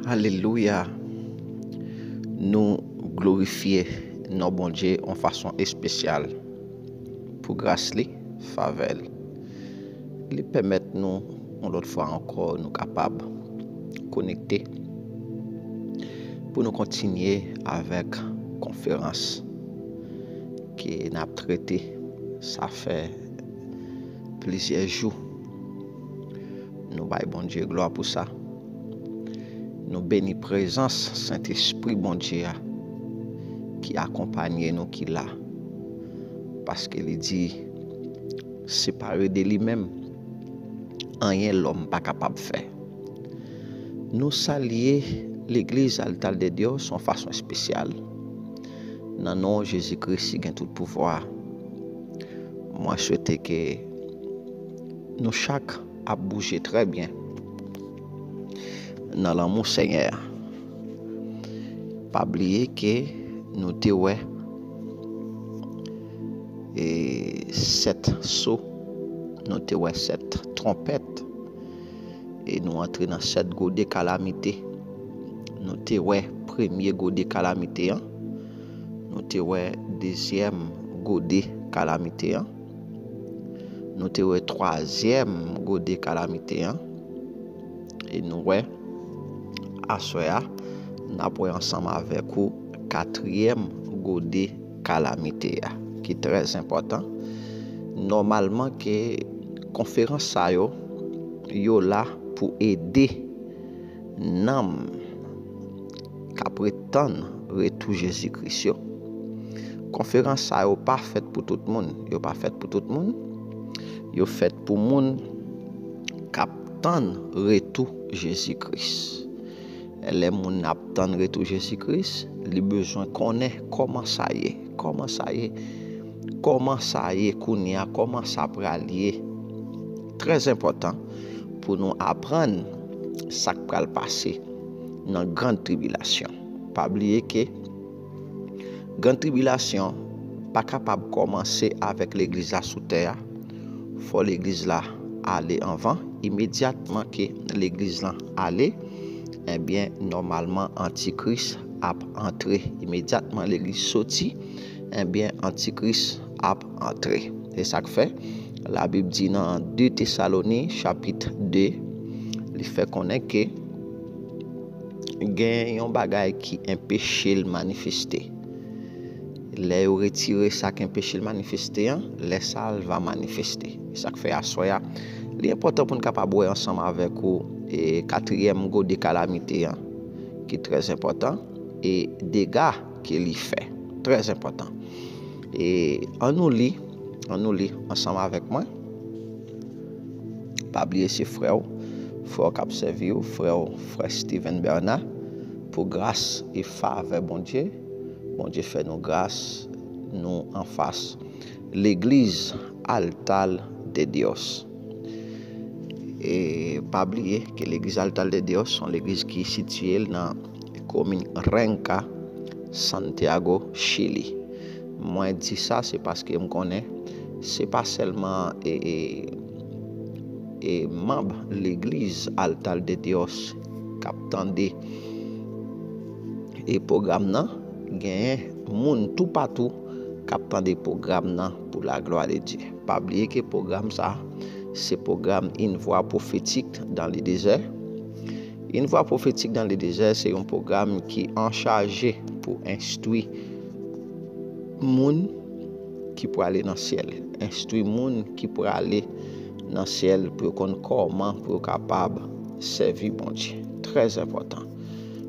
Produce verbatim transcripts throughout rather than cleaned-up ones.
Alelouya! Nou glorifye non Bondye yon fason espesyal pou gras li, favè li. Li pèmèt nou yon lòt fwa ankò nou kapab konekte pou nou kontinye avèk konferans ke n ap trete. Sa fè plizyè jou. Nou bay Bondye glwa pou sa. Nou beni prezans Sentespri Bondye a ki akonpaye nou, ki la. Paske li di, separe de li menm, anyen lòm pa kapab fè. Nou salye legliz Altar de Dios yon fason espesyal. Nan non Jezi Kris ki gen tout pouvwa, mwen swete ke nou chak ap bouje trè byen nan lanmou Senyè a. Pa bliye ke nou te wè e sèt so, nou te wè sèt twonpèt, e nou antre nan sèt gode kalamite. Nou te wè premye gode kalamite an, nou te wè dezyèm gode kalamite an, nou te wè twazyèm gode kalamite an, e nou wè aswè a, n ap wè ansanm avèk ou katriyèm gode kalamite a, ki trè enpòtan. Nòmalman ke konferans sa yo, yo la pou ede nanm k ap ret tann retou Jezi Kris yo. Konferans sa yo pa fèt pou tout moun. Yo pa fèt pou tout moun. Yo fèt pou moun k ap tann retou Jezi Kris. Lè moun ap tann retou Jezi Kris, li bezwen konnen kòman sa ye, kòman sa ye, kòman sa ye kounye a, kòman sa pral ye. Trè enpòtan pou nou aprann sa k pral pase nan gran tribilasyon. Pa bliye ke gran tribilasyon pa kapab kòmanse avèk legliz la sou tè a. Fò legliz la ale anvan. Imedyatman ke legliz lan ale, ebyen, nòmalman, antikris ap antre. Imedyatman legliz soti, ebyen, antikris ap antre. E sa k fè Labib di nan de Tesaloni, chapit de, li fè konnen ke gen yon bagay ki enpeche l manifeste. Lè yo retire sa k enpeche l manifeste an, lè sa a l va manifeste. E sa k fè aswè a, li enpòtan pou n kapab wè ansanm avèk ou e katriyèm gode kalamite an, ki trè enpòtan, e dega ke li fè. Trè enpòtan. E ann nou li, ann nou li ansanm avèk mwen. Pa bliye se frè w, frè w k ap sèvi w, frè w, frè Steven Bernard, pou gras e favè Bondye. Bondye fè nou gras, nou anfas legliz Altar de Dios. E pa bliye ke legliz Altar de Dios se yon legliz ki sitiye l nan komin Renca, Santiago, Chili. Mwen di sa, se paske m konnen se pa sèlman e, e, e manm legliz Altar de Dios k ap tande e pwogram nan, genyen moun toupatou k ap tande pwogram nan pou la glwa de Dye. Pa bliye ke pwogram sa, se pwogram Une voix prophétique dans le désert. Une voix prophétique dans le désert, se yon pwogram ki anchaje pou enstwi moun ki prale nan syèl. Enstwi moun ki prale nan syèl pou yo konn kòman pou yo kapab sèvi Bondye. Trè enpòtan.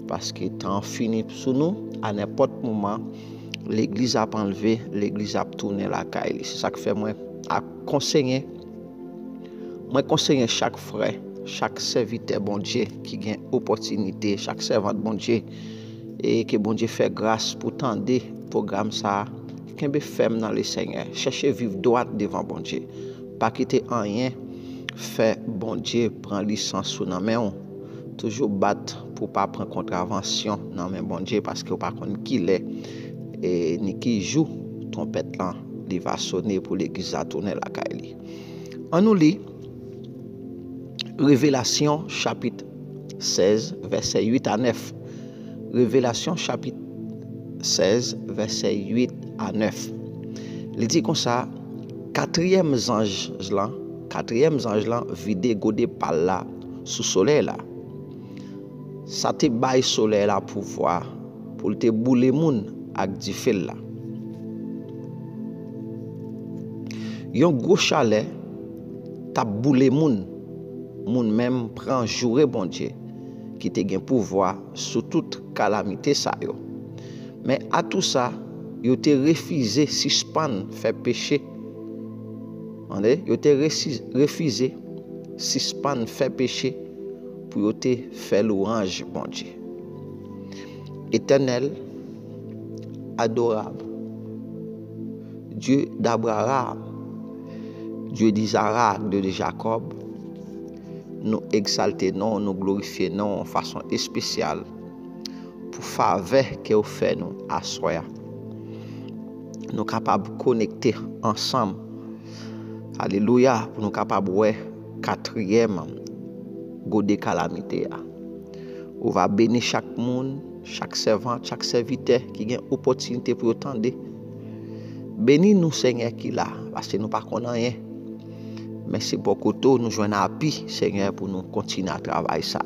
Paske tan an fini sou nou, a nenpòt moman, legliz ap anlve, legliz ap tounen lakay li. Se sa k fè mwen ap konseye, mwen konseye chak frè, chak sèvitè Bondye ki gen opòtinite, chak sèvant Bondye, e ke Bondye fè gras pou tande pwogram sa a, kenbe fèm nan Lesenyè. Chèche viv dwat devan Bondye. Pa kite anyen fè Bondye pran lisans ou nan men w. Toujou bat pou w pa pran kontravansyon nan men Bondye, paske w pa konn kilè e ni ki jou twonpèt lan li va sone pou legliz la tounen lakay li. Ann nou li Revelasyon chapit sèz, vèsè uit a nèf. Revelasyon chapit sèz, vèsè uit a nèf. Li di konsa, katriyèm zanj lan, katriyèm zanj lan vide gode pa l la sou solèy la. Sa te bay solèy la pouvwa pou l te boule moun ak dife l la. Yon gwo chalè t ap boule moun. Moun menm pran joure Bondye, ki te gen pouvwa sou tout kalamite sa yo. Men atou sa, yo te refize sispann fè peche. Tande, yo te resi- refize sispann fè peche pou yo te fè lwanj Bondye. Etènèl, adorab, Dye d'Abraram, Dye d'Izarak, Dye de Jakòb, nou egzalte non, nou glorifye non yon fason espesyal pou favè ke w fè nou aswè a. Nou kapab konekte ansanm. Alelouya, pou nou kapab wè katriyèm gode kalamite a. Ou va beni chak moun, chak sèvant, chak sèvitè ki gen opòtinite pou yo tande. Beni nou, Senyè, ki la, paske nou pa konn anyen. Men se bò kote w nou jwenn api, Senyè, pou nou kontinye a travay sa.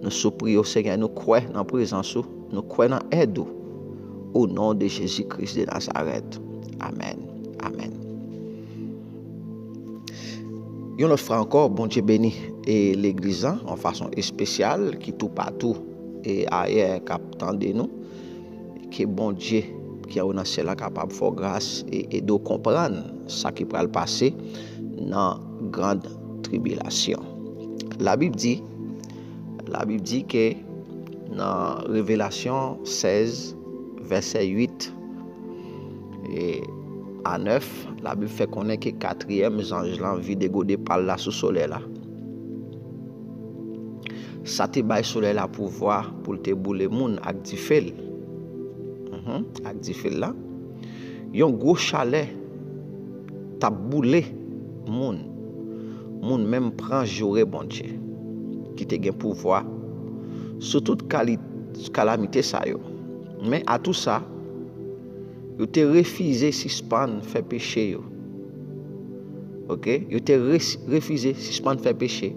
Nou sou pri w, Senyè, nou kwè nan prezans ou, nou kwè nan èd ou. O non de Jezi Kris de Nazarèt. Amèn. Amèn. Yon lòt fwa ankò, Bondye beni e legliz lan yon fason espesyal ki toupatou e ayè k ap tande nou. Ke Bondye ki anwo nan syèl la kapab fè w gras e ede w konprann sa ki pral pase nan gran tribilasyon. Labib di, Labib di ke nan Revelasyon sèz, vèsè uit e a nèf, Labib fè konnen ke katriyèm zanj lan vide gode pa l la sou solèy la. Sa te bay solèy la pouvwa pou l te boule moun ak dife l. Mhm, ak dife l la. Yon gwo chalè t ap boule moun. Moun menm pran joure Bondye, ki te gen pouvwa sou tout kali- kalamite sa yo. Men atou sa, yo te refize sispann fè peche yo. Oke? Yo te res- refize sispann fè peche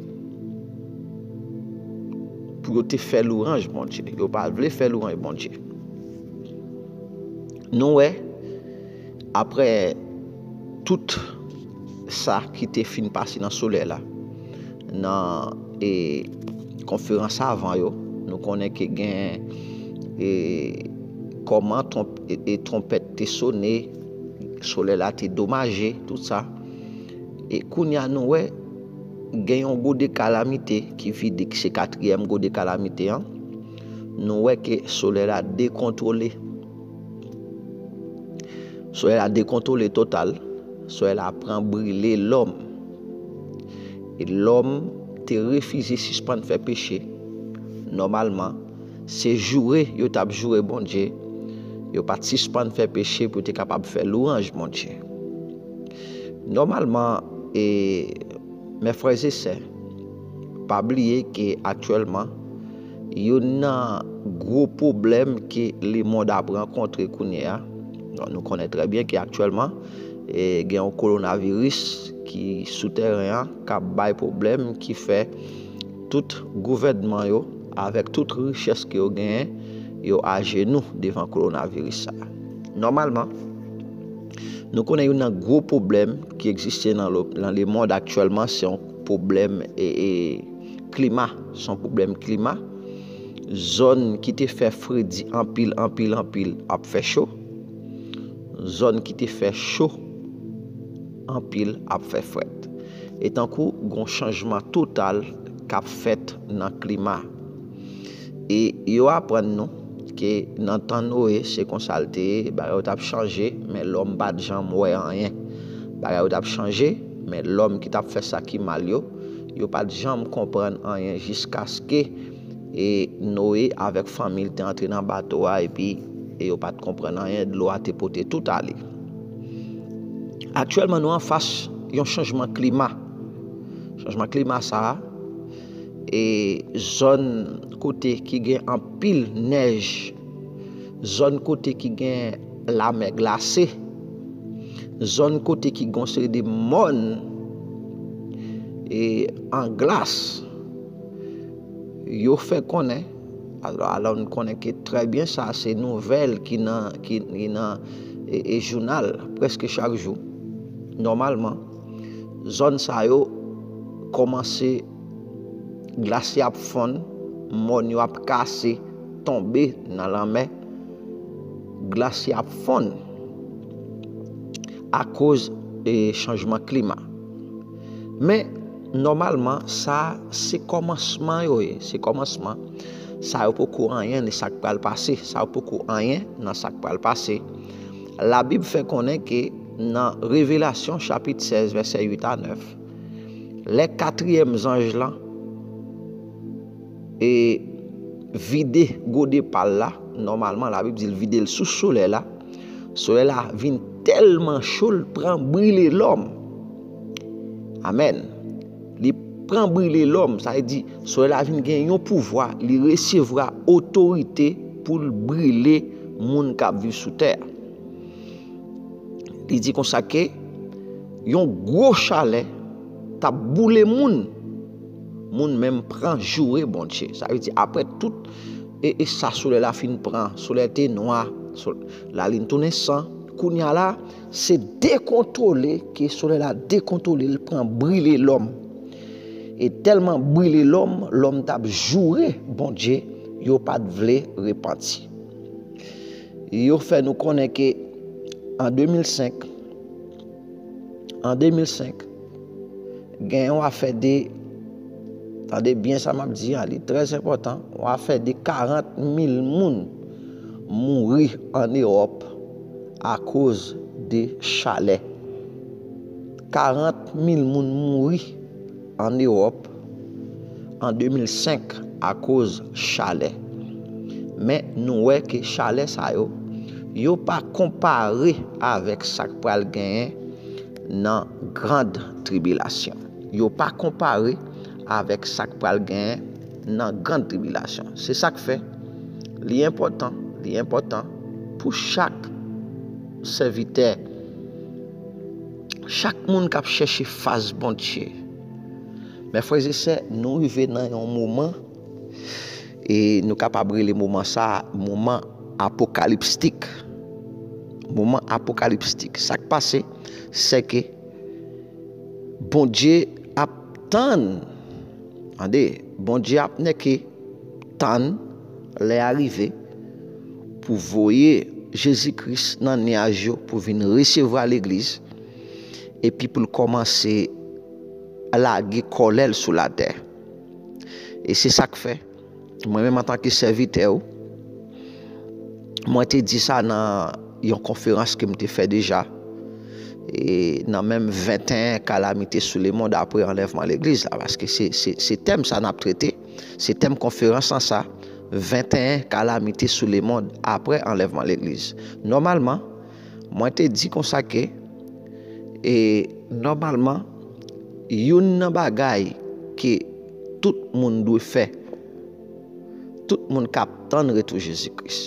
pou yo te fè lwanj Bondye. Yo pa vle fè lwanj Bondye. Nou wè, apre tout sa ki te fin pase nan solèy la, nan e, konferans avan yo, nou konnen ke gen e, kòman twonp- e, e, twonpèt te sone, solèy la te domaje, tout sa. E kounye a nou wè, gen yon gode kalamite ki vide, ki se katriyèm gode kalamite an. Nou wè ke solèy la dekontwole. Solèy la dekontwole total. Solèy la pran brile lòm. E lòm te refize sispann fè peche. Nòmalman, se joure yo t ap joure Bondye. Yo pa t sispann fè peche pou yo te kapab fè lwanj Bondye. Nòmalman, e, mè frè e sè, pa bliye ke aktyèlman, youn nan gwo pwoblèm ke lemonn ap rankontre kounye a, bon, nou konnen trè byen ke aktyèlman, e, gen yon kowonaviris ki sou tèren an, k ap bay pwoblèm, ki fè tout gouvènman yo, avèk tout richès ke yo genyen, yo ajenou devan kowonaviris sa. Nòmalman, nou konnen youn nan gwo pwoblèm ki egziste nan lo- nan lemonn aktyèlman, se yon pwoblèm e, e, klima. Se yon pwoblèm klima. Zòn ki te fè fredi anpil, anpil, anpil ap fè cho. Zòn ki te fè cho anpil ap fè frèt. E tankou gon chanjman total k ap fèt nan klima. E yo aprann nou ke nan tan Noye, se konsa l te ye, bagay yo t ap chanje, men lòm pa t janm wè anyen. Bagay yo t ap chanje, men lòm ki t ap fè sa ki mal yo, yo pa t janm konprann anyen jiskaske e Noye avèk fanmi l te antre nan bato a, epi e yo pa t konprann anyen, dlo a te pote tout ale. Aktyèlman, nou anfas yon chanjman klima. Chanjman klima sa a, e zòn kote ki gen anpil nèj, zòn kote ki gen lamè glase, zòn kote ki gen yon seri de mòn e an glas, yo fè konnen, alò, alò nou konnen ke trè byen sa se nouvèl ki nan, ki, ki nan e, e jounal prèske chak jou. Nòmalman, zòn sa yo kòmanse, glas y ap fonn, mòn yo ap kase, tonbe nan lanmè, glas y ap fonn akoz e chanjman klima. Men, nòmalman, sa se kòmansman yo ye, se kòmansman. Sa yo poko anyen de sa k pral pase, sa yo poko anyen nan sa k pral pase. Labib fè konnen ke nan Revelasyon chapit sèz, vèsè uit a nèf, lè katriyèm zanj lan e vide gode pa l la, nòmalman, Labib di l vide l sou solèy la, solèy la vin tèlman cho, l pran brile lòm. Amèn. Li pran brile lòm, sa vle di, solèy la vin gen yon pouvwa, li resevwa otorite pou l brile moun k ap viv sou tè a. Li di konsa ke yon gwo chalè t ap boule moun. Moun menm pran joure Bondye. Sa vle di, apre tout e, e sa solèy la fin pran, solèy te nwa, sol- lalin tounen san. Kounye a la, se dekontwole ke solèy la dekontwole, l pran brile lòm. E tèlman brile lòm, lòm t ap joure Bondye, yo pa t vle repanti. Yo fè nou konnen ke an de mil senk, an de mil senk, gen yon afè de, tande byen sa m ap di a, li trè enpòtan, yon afè de karant mil moun mouri ann Ewòp akoz de chalè. Karant mil moun mouri ann Ewòp an de mil senk akoz chalè. Men nou wè ke chalè sa yo, yo pa konpare avèk sa k pral genyen nan grand tribilasyon. Yo pa konpare avèk sa k pral genyen nan grand tribilasyon. Se sa k fè li enpòtan, li enpòtan pou chak sèvitè, chak moun k ap chèche fas Bondye. Men frè e sè, nou rive nan yon moman, e nou kapab rele moman sa a moman apokalipstik. Moman apokalipstik. Sa k pase, se ke Bondye ap tann, tande, Bondye ap nèke tann lè a rive pou voye Jezi Kris nan nyaj yo pou vin resevwa legliz, epi pou l kòmanse lage kòlè l sou latè. E se sa k fè, mwen menm antanke sèvitè w, mwen te di sa nan yon konferans ke m te fè deja, e nan menm venteyen kalamite sou lemonn apre anlèvman legliz la, paske se, se, se tèm sa n ap trete, se tèm konferans lan sa, venteyen kalamite sou lemonn apre anlèvman legliz. Nòmalman, mwen te di konsa ke, e nòmalman, youn nan bagay ke tout moun dwe fè, tout moun k ap tann retou Jezi Kris,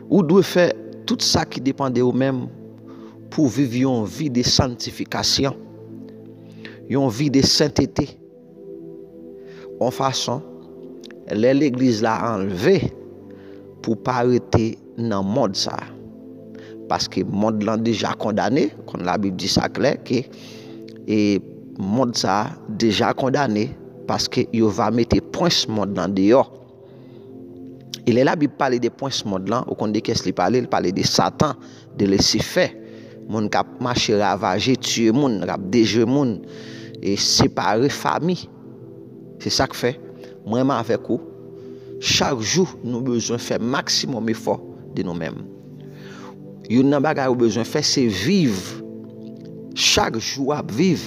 ou dwe fè tout sa ki depann de ou menm pou w viv yon vi de santifikasyon, yon vi de sentete, yon fason, lè legliz la anlve, pou w pa rete nan mond sa a. Paske mond lan deja kondane, kon Labib di sa klè, ke e mond sa a deja kondane, paske yo va mete prens mond lan deyò. E lè Labib pale de prens mond lan, ou konn de kiyès li pale? Li pale de Satan, de Lisifè, moun k ap mache ravaje, tiye moun, k ap dejwe moun, e separe fanmi. Se sa k fè, mwen menm avèk ou, chak jou nou bezwen fè maksimòm efò de nou menm. Youn nan bagay ou bezwen fè, se viv. Chak jou w ap viv,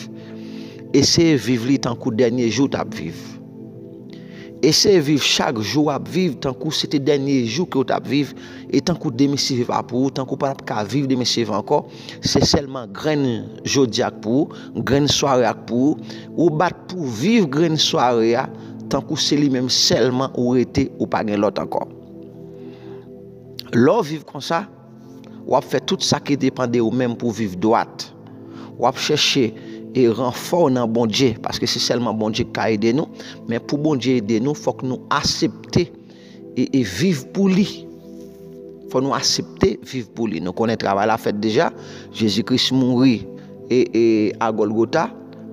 eseye viv li tankou dènye jou w t ap viv. Eseye viv chak jou w ap viv tankou se te dènye jou ke w t ap viv, e tankou demen si ve pa pou ou, tankou w pa t ap ka viv demen si ve ankò. Se sèlman grenn jodi a k pou ou, grenn sware a k pou ou. Ou bat pou viv grenn sware a tankou se li menm sèlman ou rete, ou pa gen lòt ankò. Lè w viv konsa, w ap fè tout sa ki depann de ou menm pou w viv dwat. W ap chèche e ranfò w nan Bondye, paske se sèlman Bondye ki ka ede nou. Men pou Bondye ede nou, fòk nou aksepte e, e viv pou li. Fò nou aksepte viv pou li. Nou konnen travay la fèt deja. Jezi Kris mouri e, e a Gòlgota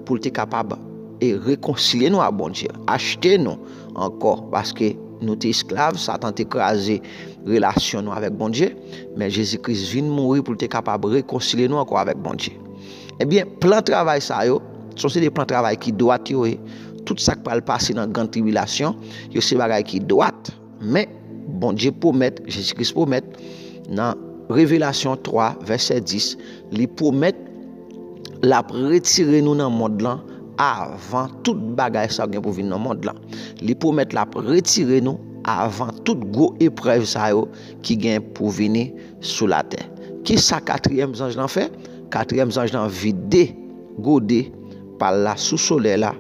pou l te kapab e rekonsilye nou a Bondye, achte nou ankò, paske nou te esklav, Satan te kraze relasyon nou avèk Bondye, men Jezi Kris vin mouri pou l te kapab rekonsilye nou ankò avèk Bondye. Ebyen, plan travay sa yo, se yon seri de plan travay ki dwat yo ye. Tout sa k pral pase nan grann tribilasyon, yo se bagay ki dwat. Men, Bondye pwomèt, Jezi Kris pwomèt, nan Revelasyon twa, vèsè dis, li pwomèt l ap retire nou nan mond lan avan tout bagay sa yo gen pou vin nan mond lan. Li pwomèt l ap retire nou avan tout gwo eprèv sa yo ki gen pou vini sou latè. Kisa katriyèm zanj lan fè? Katriyèm zanj lan vide gode pa l la sou solèy la.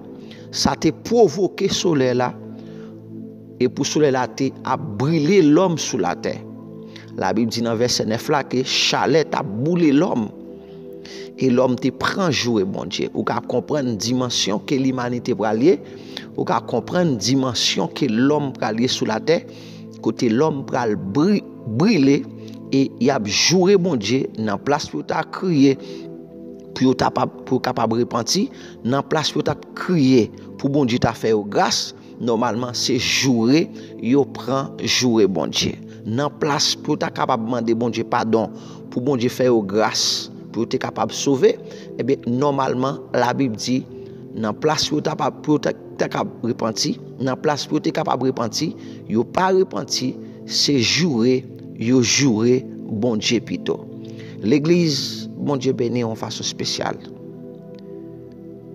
Sa te pwovoke solèy la, e pou solèy la te ap brile lòm sou latè. Labib di nan vèsè nèf la ke chalè t ap boule lòm. E lòm te pran joure Bondye. Ou ka konprann dimansyon ke limanite pral ye. Ou ka konprann dimansyon ke lòm pral ye sou latè, kote lòm pral bri-, brile e y ap joure Bondye nan plas pou yo ta kriye, pou yo ta pa, pou yo kapab repanti, nan plas pou yo ta kriye pou Bondye ta fè yo gras, nòmalman se joure yo pran joure Bondye. Nan plas pou yo ta kapab mande Bondye padon, pou Bondye fè yo gras, pou yo te kapab sove, ebyen, nòmalman, Labib di, nan plas pou yo ta pa, pou yo ta, ta kab repanti, nan plas pou yo te kapab repanti, yo pa repanti, se joure yo joure Bondye pito. Legliz, Bondye beni w yon fason espesyal.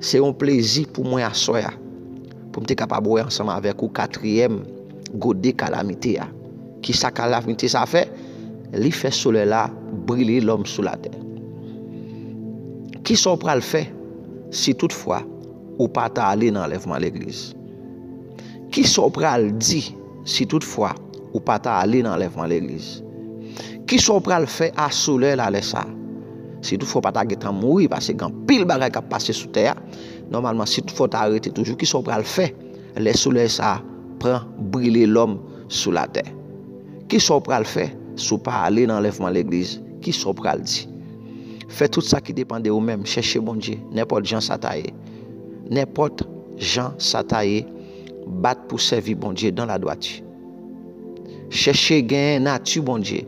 Se yon plezi pou mwen aswè a, pou m te kapab wè ansanm avèk ou katriyèm gode kalamite a. Kisa kalamite sa fè? Li fè solèy la brile lòm sou latè. Kisa w pral fè si toutfwa ou pa ta ale nan anlèvman legliz? Kisa w pral di si toutfwa ou pa ta ale nan anlèvman legliz? Kisa w pral fè a solèy la lè sa a? Si toutfwa w pa ta gentan mouri, paske gen anpil bagay k ap pase sou tè a, nòmalman, si toutfwa w ta rete toujou, kisa w pral fè lè solèy sa a pran brile lòm sou latè? Kisa w pral fè si w pa ale nan anlèvman legliz? Kisa w pral di? Fè tout sa ki depann de ou menm, chèche Bondye, nenpòt jan sa ta ye. Nenpòt jan sa ta ye, bat pou sèvi Bondye dan ladwati. Chèche genyen nati Bondye.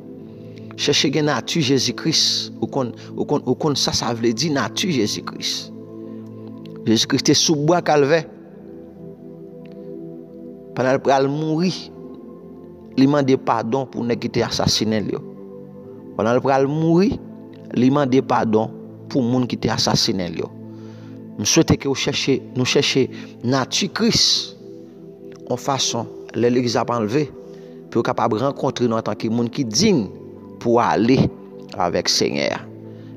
Chèche gen nati Jezi Kris. Ou konn, ou konn, ou konn sa sa vle di nati Jezi Kris. Jezi Kris te sou bwa Kalvè. Pandan l pral mouri, li mande padon pou nèg ki te asasinen l yo. Pandan l pral mouri, li mande padon pou moun ki te asasinen l yo. M swete ke w chèche, nou chèche nati Kris yon fason, lè legliz ap anlve, pou yo kapab rankontre nou antanke moun ki diy pou ale avèk Senyè a.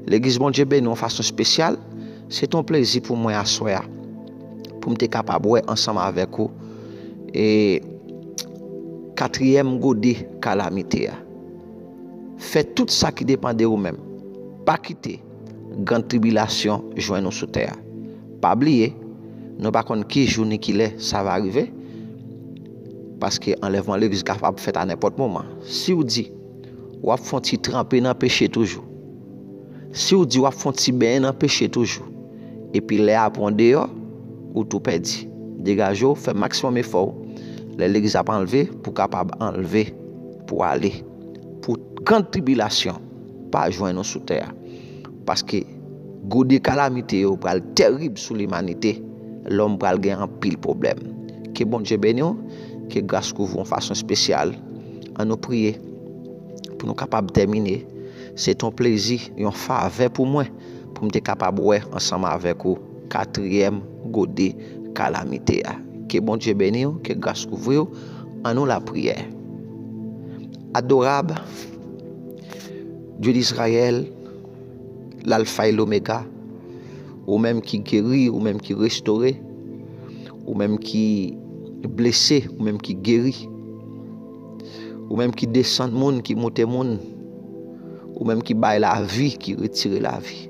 Legliz, Bondye beni w yon fason espesyal. Se t yon plezi pou mwen aswè a, pou m te kapab wè ansanm avèk ou, e, katriyèm gode kalamite a. Fè tout sa ki depann de ou menm. Pa kite grann tribilasyon jwenn ou sou tè a. Pa bliye, nou pa konn ki jou ni ki lè sa va rive, paske anlèvman legliz kapab fèt a nenpòt moman. Si w di w ap fè yon ti tranpe nan peche toujou, si w di w ap fè yon ti benyen nan peche toujou, epi lè a pran w deyò, ou tou pèdi. Degaje w, fè maksimòm efò w lè legliz ap anlve pou w kapab anlve pou w ale, pou grann tribilasyon pa jwenn ou sou tè a. Paske gode kalamite yo pral tèrib sou limanite, lòm pral gen anpil pwoblèm. Ke Bondye beni w, ke gras kouvri w yon fason espesyal. Ann nou priye pou nou kapab tèmine. Se t yon plezi, yon favè pou mwen, pou m te kapab wè ansanm avèk ou katriyèm gode kalamite a. Ke Bondye beni w, ke gras kouvri w. Annou lapriyè. Adorab, Dye Dizrayèl, Lalfa e Lomega, ou menm ki geri, ou menm ki restore, ou menm ki blese, ou menm ki geri, ou menm ki desann moun, ki moute moun, ou menm ki bay lavi, ki retire lavi.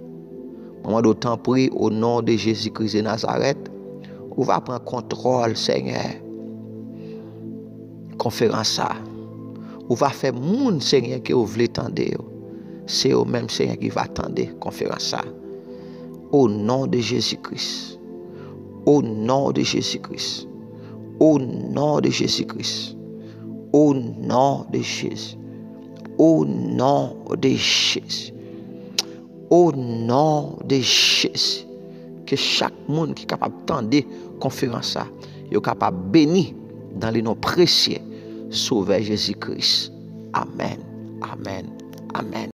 Mwen mande w tanpri, o non de Jezi Kris de Nazarèt, ou va pran kontwòl, Senyè, konferans sa. Ou va fè moun, Senyè, ke w vle tande yo. Se yo menm, Senyè, ki va tande konferans sa. O non de Jezi Kris. O non de Jezi Kris. O non de Jezi Kris. O non de Jezi. O non de Jezi. O non de Jezi. Ke chak moun ki kapab tande konferans sa, yo kapab beni dans le nom précieux Sovè Jezi Kris. Amèn. Amèn. Amèn.